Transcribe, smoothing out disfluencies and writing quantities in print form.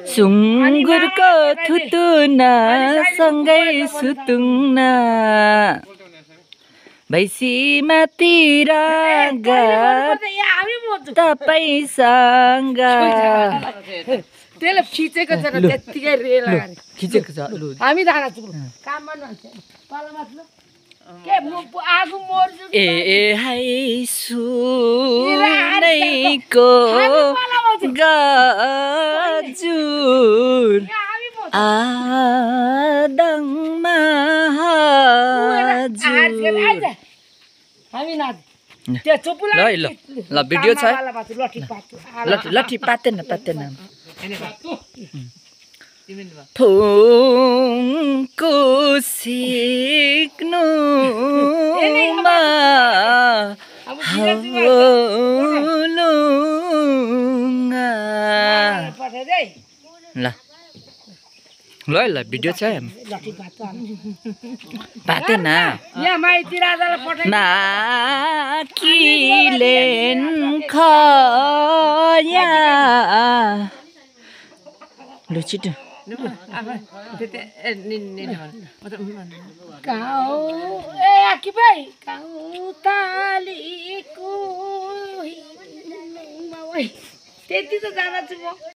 सुँगुरको थुतुन सँगै सुतुङ भैँसीमाथि राँगा तपाईसँग त्यसले खिचेको छ र त्यतिकै रेल खिचेको छ हामी धारा छु काममा नन्छ तलमा छु के आगो मर्छु ए हाय सुनैको गजुर आदङमा हजुर हामी नाच त्यो चुपुला ल भिडियो छ लठी पातेन थोङको सिक्नुमा ल भिडियो छ पातेन नाकिलेन खया लु छिटो त्यति त जान छु म